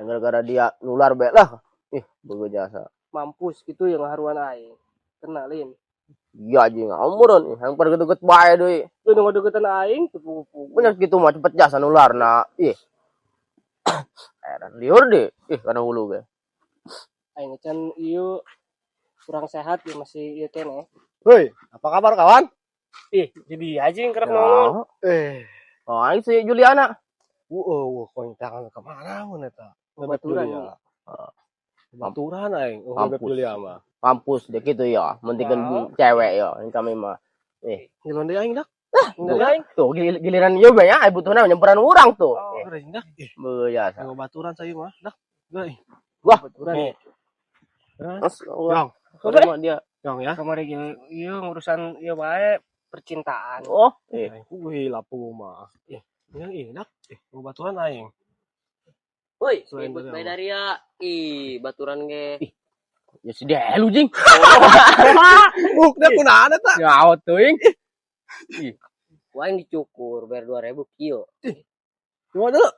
Gara-gara dia nular bae lah. Ih, begitu jasa. Mampus gitu yang haruan aing. Kenalin. Iya anjing, amuran yang pada deket bae deui. Lu nunggu deketan aing tuh pugu-pugu. Bener gitu mah cepet jasa nular nah. Ih. Heran liur deh. Ih, kana hulu ge. Aing can ieu kurang sehat ya masih ieu teh nih. Hei, apa kabar kawan? Ih, jadi aja yang kerap nongol. Eh, Oh, aing si Juliana. Wuh, kau tangan kemana mun eta? Bebek Baturan. Julia. Baturan aing, oh bebek Mampus. Julia mah. Mampus deh gitu ya. Mendingan cewek ya, yang kami mah. Ngilon deui aing dak. Tuh, tuh giliran ieu bae ya, butuhna nyamperan urang tuh. Oh, aing dak. Ih, Biasa. yang baturan saya mah, dak. Geura ih. Wah. Baturan. Nih. Terus, Yong, mah dia. yong ya. Kamari ge ieu ngurusan ieu bae percintaan. Oh, eh. Aing ku lapu mah. Ih, yang ih dak. Ih, baturan aing. Woi, Selain ribut dari bae apa? dari ya. Ih, baturan ge. Ya si Delu jing. Buk, dia kunaon eta? Nyawa teuing. Ku aing dicukur bayar 2000 kieu. Coba dulu.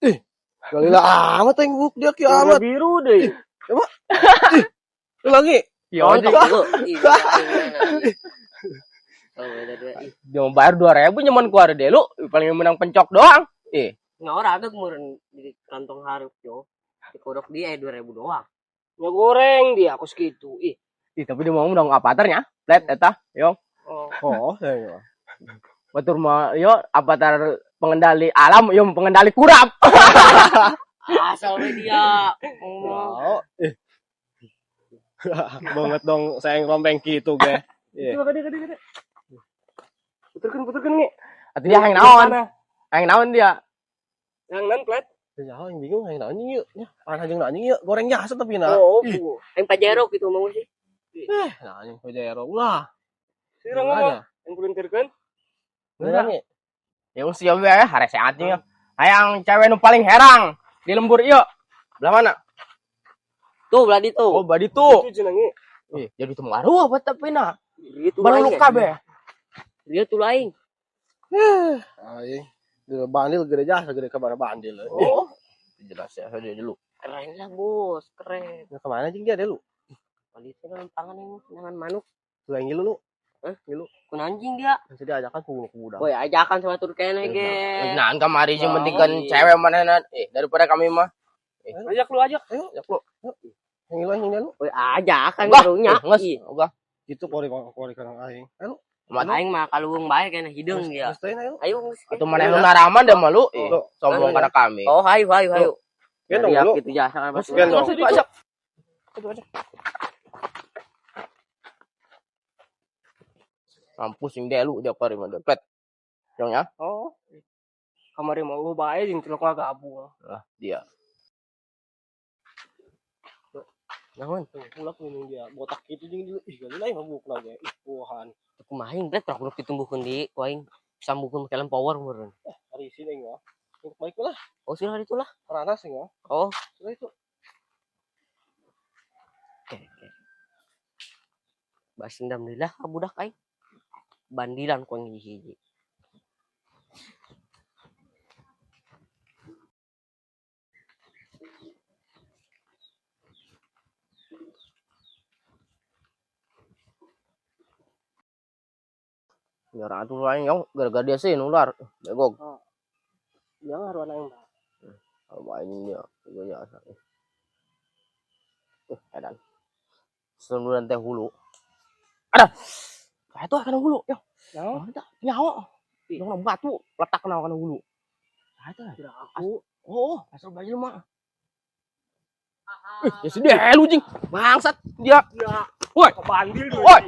Ih, galila amat aing buk dia kieu Warna amat. biru deh. Lu lagi. Ya anjing. Tontok lu. Ih, aing mana, ih. Oh, beda dia. Ih, Dia mau bayar 2000 nyaman ku ada Delu, paling menang pencok doang. Eh, nggak ora ada kemarin di kantong hareup yo. Dikodok dia 2000 doang. Ya goreng dia aku segitu. Ih. Ih, tapi dia mau dong avatarnya. Let eta, yo. Oh. Oh, saya mah. Batur mah yo avatar pengendali alam, yo pengendali kurap. Asal we dia. Ngomong. Wow. Eh. Banget dong sayang rompeng gitu ge. Iya. Coba gede gede gede. Puterkeun puterkeun nge. Atuh dia hayang naon? Hayang naon dia? Yang nan plet. Ya aing bingung hayang naon ieu. Ya, pan hayang naon ieu goreng jasa tapi na. Oh, Ih, pugu. Aing Pajero gitu mau sih. Eh, nah anjing Pajero ulah. Sira ngomong. Yang pulentirkeun. Beneran ya? Ya usia we harese anjing. Hayang cewek nu paling herang di lembur ieu. Belah mana? Tuh belah ditu. Oh, badi tuh. Itu jenenge. Ih, jadi teu ngaruh apa tapi na. Dia tuh Baru aing. luka be. Dia tuh aing. Aing di bandil gede jasa gede kamar bandil. Oh. Oh. Jelas ya, saya dulu. Keren lah, Bos. Keren. Ya kemana anjing dia deh lu? Polisi lempangan ini dengan manuk. Tuh yang ngilu lu. Hah? Ngilu. Kun anjing dia. Nanti diajakan ku ku budak. Woi, ajakan sama Turkene ge. Nah, kamari jeung Oh, pentingkan iya. cewek mana daripada kami mah. Ajak lu ajak. Ayo, Ya lu. yang ngilu yang ngilu. Woi, ajakan Wah, karunya. Nges, Ih, ogah. Gitu kori kori karang aing. Ayo. Mat- aing mah kaluweung bae kena hideung dia. Geus teuing ayo. Ayo geus. Atau mana nu naraman dah malu. Ih, Lu. sombong karena kami. Oh, hayu hayu hayu. Gendong Teriak lu. gitu jasa kan Terus gendong. Ajak. Mampus sing delu dia kari mah pet. Dong ya. Oh. Kamari mau bae jeung celok ngagabung. Ah, dia. Naon? Pulak minum dia botak gitu jeung dulu. Ih, galila aing mabuk lagi. Ih, puhan. Kumaha aing belet rok ditumbuhkeun di ku aing sambungkeun make lem power meureun. Hari sini aing mah. Baik lah, Oh, sudah itulah. ranas aing mah. Oh, Sudah itu. oke oke. Balas dendam lillah ka budak aing. Bandilan ku aing hiji-hiji. Biar atuh aing yang gara-gara dia sih nular. Begog. Dia ngaruan aing. Apa ini dia? Itu biasa. Edan. Seluruhan teh hulu. Ada. Kayak tuh kana hulu, yo. Naon? Ada nyawa. Dong batu letak kana kana hulu. Nah, itu. Kira aku. Oh, asal baju mah. Ih, ya sedih lu jing. Bangsat dia. Ya. Woi. Kebandil dulu. Woi.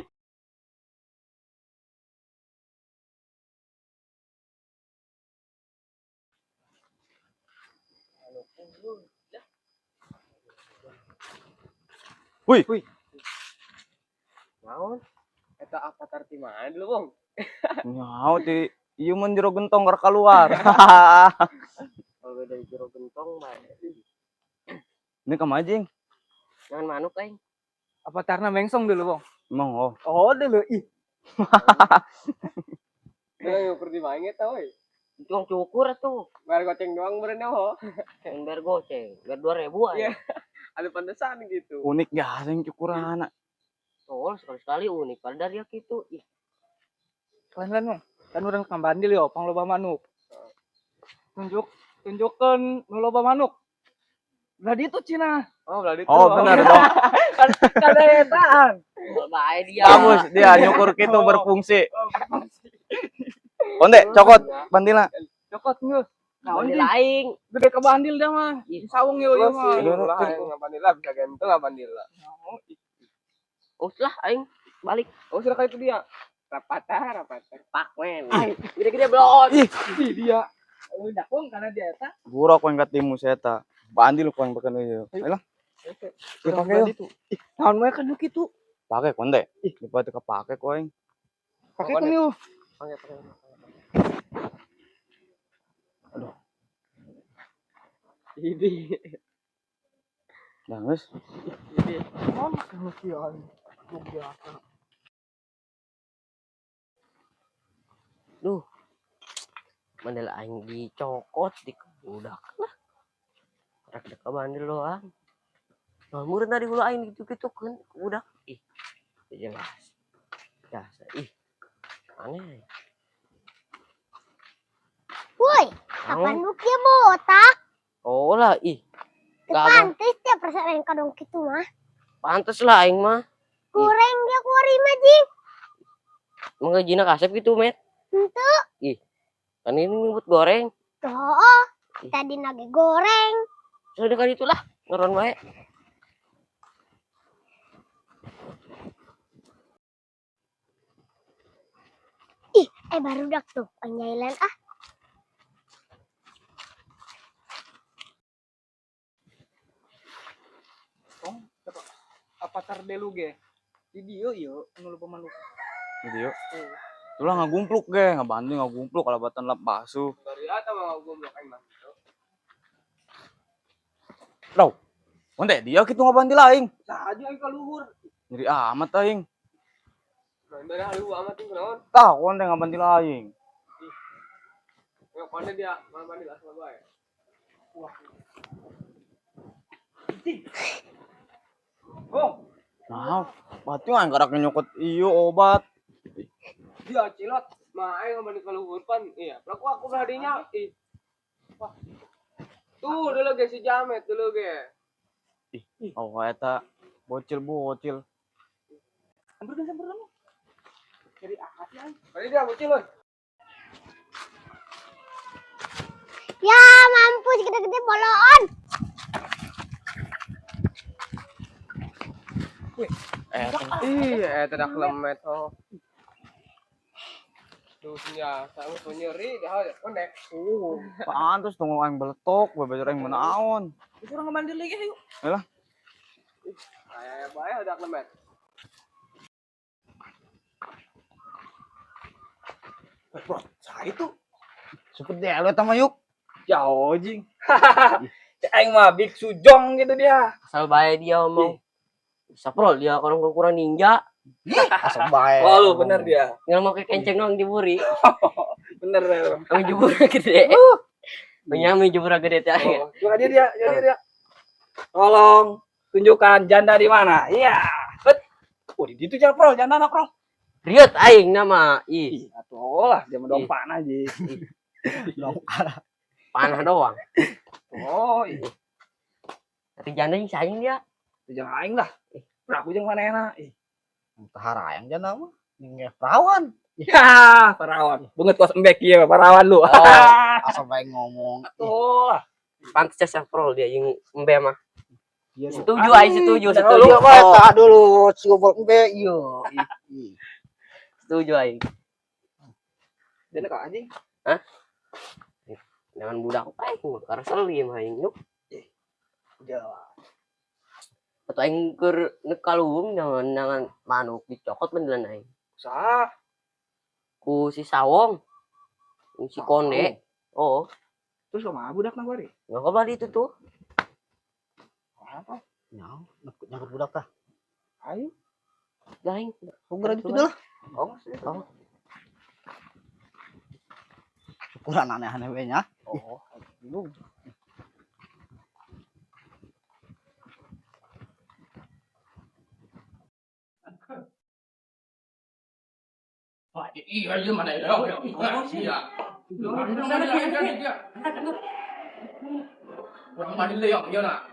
Wih. Naon? Eta avatar ti mana dulu, Bang? Nyaho ti ieu mun jero gentong keur keluar. Kalau beda jero gentong bae. Ini kemana jing? Jangan manuk aing. Avatarna mengsong dulu, Bang. Emang oh. Oh, dulu. Ih. Dia ngukur di mana eta we. Tukang cukur atuh. Bayar goceng doang meureun ho. Yang bayar goceng, bayar 2.000 aja. Iya. Ada pantesan gitu. Unik ya sing cukurana. Tol sekali-sekali unik padahal dia gitu. Ih, Lain-lain mong. Kan urang ka bandil yo, pang loba manuk. Tunjuk tunjukkeun nu loba manuk. Belah ditu cenah. Oh, belah ditu. Oh, benar dong. Kan kan etaan. bae dia. Bagus dia nyukur kitu berfungsi. Konde, cokot bandilna. Cokot geus. Naon Bandil jing? aing. Gede ke bandil dah mah. Ih. Sawung yo ieu mah. Aduh, Lah, aing ngabandil lah bisa ganteng ngabandil lah. Oh, lah aing balik. Oh, sudah kali itu dia. Rapata, rapata. Pak men. Gede-gede belon. Ih, dia. Udah kong karena dia eta. Gurok yang katimu si eta. Bandil ku yang beken ieu. Ayo lah. Ieu pake yo. Naon we kan nu kitu. Pake konde. Ih, daripada kepake ku aing. Pake kan yo. Pakai, pakai. Ini. Nah, geus. Naon make nu kieu aing. Nu biasa. Duh. Bandel aing dicokot di budak lah. Rek dek ka bandel doang. Nah, meureun tadi ulah aing gitu-gitukeun ke budak. Ih. Teu jelas. Biasa ih. Aneh. Woi, kapan lu kieu botak? Oh lah ih. Teu Gak pantes dia perasaan aing kadong kitu mah. Pantes lah aing mah. Goreng dia kuari mah jing. Mengajina kasep gitu, Met. Henteu. Ih. Kan ini nyebut goreng. Tuh, tadi nage goreng. Sudah kan itulah ngeron bae. Ih, barudak tuh anyailan ah. Tong, avatar delu ge. Di dieu ieu nu loba manuk. Gitu yo. Itulah ngagumpluk ge, ngabanding ngagumpluk kalabatan lap basuh. Baru ya mah goblok aing mah. Loh. Konde dia kitu ngabandil aing. Saha aja aing ka luhur. Nyeri amat aing. Nah, benar lu amat tuh naon? Tah, konde ngabandil aing. Ya konde dia ngabandil asal bae. Bong, Nah, batu aing karak nyokot ieu obat. Dia cilot, mah aing ngabandil ka luhur pan. Iya, pelaku aku beradinya. Ih. Wah. Tuh dulu ge si Jamet dulu ge. Ih, oh eta bocil bocil. sampeurkeun sampeurkeun. Jadi amat ya. Tadi dia bocil loh. Ya, mampus gede-gede boloon. Ih, tidak lemet oh. Tuh senjata, tuh nyeri dah konde. Oh, pantes tunggu aing beletok, bebejer aing menaon. Geus urang ngabandil lagi ayo. Ayolah. Kayak bae udah lemet. Bro, saya itu. Seperti lu eta mah yuk. Jauh jing. Cek aing mah biksu jong gitu dia. Asal bae dia ngomong. Saprol dia orang kurang ninja. Asal bae. Oh, lu bener dia. Tinggal mau ke kenceng doang jeburi. Bener bener. Kami jebur gede. Menyami jebur gede teh. Oh, coba dia dia, dia dia. Tolong tunjukkan janda di mana. Iya. Bet. Oh, di situ jangan pro, janda anak pro. Riot aing nama. Ih, Ih, atuh lah, dia mah dong panah aja. panah doang. Oh, iya. Tapi janda yang sayang dia. Jangan aing lah. Aku jeung manehna. Ih. Harayang janda mah. Ning perawan. Ya, parawan. Banget kos embek ieu parawan lu. Oh. Asal bae ngomong. Atuh lah. Pantes saprol dia yang embe mah. Iya, Setuju aing setuju, setuju. Lu mah eta dulu si goblok embe ieu. Ih, Setuju aing. Janda kok anjing. Jangan budak aing karena selim aing yuk. Jawa. Atau aing keur nekaluung jangan jangan manuk dicokot beneran aing. Sah. Ku si Sawong. Si Konde. Oh, Terus kumaha budak nang bari? nggak kembali itu tuh. Apa? Nyaho, nyangkut budak tah. Ayo. Aing. Geura gitu lah. Oh, Oh. Hampura aneh-aneh we nya. Oh, bingung. Wah, iya iya mana ya? Iya. Kurang bandil ya, iya nak.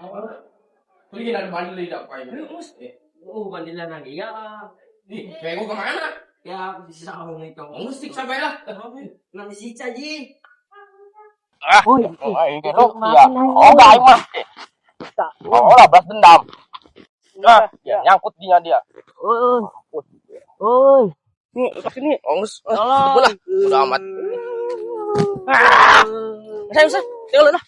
Pergi dari bandil tidak pak ini. Oh, bandilan lagi ya. Ih, kayak gua kemana? Ya, bisa saung itu. Musik sampai lah. Nanti si Caji. Ah, oh, iya, iya. Oh, enggak, aing mah. Oh, lah balas dendam. Ah, ya, nyangkut dia dia. Oi. Oi. Nih, sini. Oh, ngus. Tolong. Lah, udah amat. Ah. Saya usah. Tinggal lah.